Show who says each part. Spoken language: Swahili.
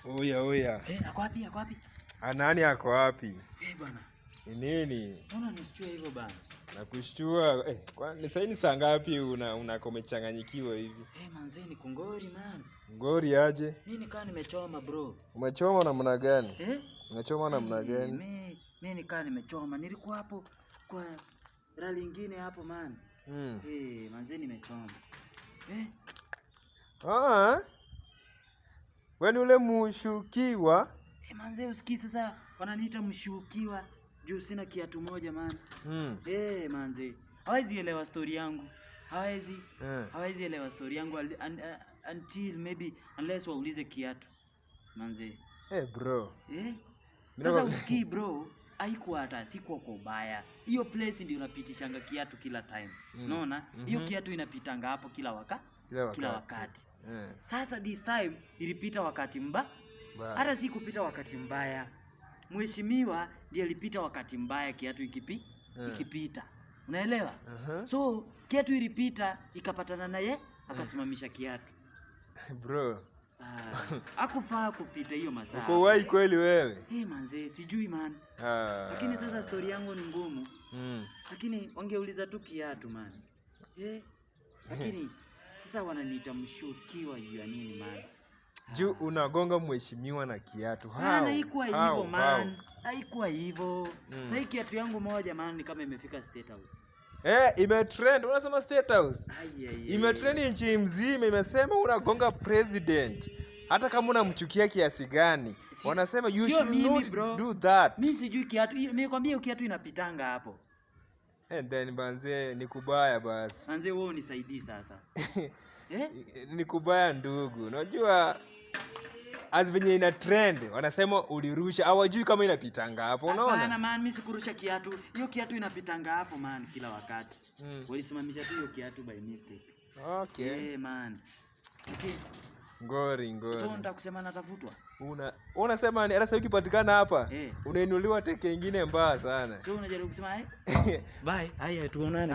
Speaker 1: Oya oya.
Speaker 2: Eh, ako wapi? Ako wapi?
Speaker 1: Anani ako wapi?
Speaker 2: Eh, bwana.
Speaker 1: Ni nini?
Speaker 2: Mbona nishtue hivyo bana?
Speaker 1: Nakushtua. Eh, kwani sasa ni saa ngapi una umechanganyikiwa hivi?
Speaker 2: Eh, manze ni kungori man.
Speaker 1: Ngori aje?
Speaker 2: Mimi nikaa nimechoma, bro.
Speaker 1: Umechoma namna gani?
Speaker 2: Eh?
Speaker 1: Umechoma namna
Speaker 2: Eh,
Speaker 1: gani?
Speaker 2: Mi nikaa nimechoma. Nilikuwa hapo kwa rally ingine hapo, man. Eh, manze nimechoma. Eh?
Speaker 1: Ah. Wewe ni ule mushukiwa?
Speaker 2: Eh, manze usikii sasa wananiita mshukiwa juu sina kiatu moja, man. Eh, manze. Hawezi elewa story yangu. Hawezi. Hawezi elewa story yangu until maybe unless waulize kiatu. Manze.
Speaker 1: Eh, bro.
Speaker 2: Eh?
Speaker 1: Mimi
Speaker 2: Sasa usikii, bro, haikuwa hata sikuwa kwa ubaya. Hiyo place ndio unapitishanga kiatu kila time. Unaona? Hiyo kiatu inapitanga hapo kila
Speaker 1: Kila wakati.
Speaker 2: Kila wakati. Sasa this time ilipita wakati
Speaker 1: Mbaya.
Speaker 2: hata si kupita wakati mbaya. Mheshimiwa ndiye alipita wakati mbaya kiatu ikipita. Unaelewa?
Speaker 1: Uh-huh.
Speaker 2: So kiatu ilipita ikapatana naye akasimamisha kiatu.
Speaker 1: Bro.
Speaker 2: Ah, hakufaa kupita hiyo masaa.
Speaker 1: Uko wai kweli wewe?
Speaker 2: Eh, manze, sijui, man.
Speaker 1: Ah.
Speaker 2: Lakini sasa story yangu ni ngumu. Lakini wangeuliza tu kiatu, man. Eh, lakini sasa wananiita mshukiwa juu ya nini, man?
Speaker 1: Juu unagonga mheshimiwa na kiatu. How?
Speaker 2: Man, haikuwa
Speaker 1: How?
Speaker 2: hivyo,
Speaker 1: How?
Speaker 2: man. Haikuwa hivyo. Sasa hii kiatu yangu moja, man, ni kama imefika State House.
Speaker 1: Eh, imetrend. Unasema State House.
Speaker 2: Ai, ai, ai.
Speaker 1: Imetrend nchi mzima, imesema unagonga president. Hata kama unamchukia kiasi gani, wanasema you
Speaker 2: Sio
Speaker 1: should
Speaker 2: mimi,
Speaker 1: not
Speaker 2: bro.
Speaker 1: do that.
Speaker 2: Mimi sijui kiatu. Mimi kwambia hiyo kiatu inapitanga hapo.
Speaker 1: And then banze ni kubaya basi.
Speaker 2: Manze wewe unisaidii sasa. Eh?
Speaker 1: Ni kubaya, ndugu. Unajua as venye ina trend, wanasema ulirusha, hawajui kama inapitanga hapo,
Speaker 2: Hapana
Speaker 1: unaona?
Speaker 2: man, mimi sikurusha kiatu. Hiyo kiatu inapitanga hapo, man, kila wakati. Walisimamisha tu hiyo kiatu by mistake.
Speaker 1: Okay.
Speaker 2: Eh, man. Okay.
Speaker 1: Ngori ngori.
Speaker 2: So nitakusema natafutwa.
Speaker 1: Unasema ni hata sasa ukipatikana hapa
Speaker 2: Eh.
Speaker 1: unainuliwa teke ingine mbaya sana.
Speaker 2: So unajaribu kusema eh? Bye. Haya, tuonane.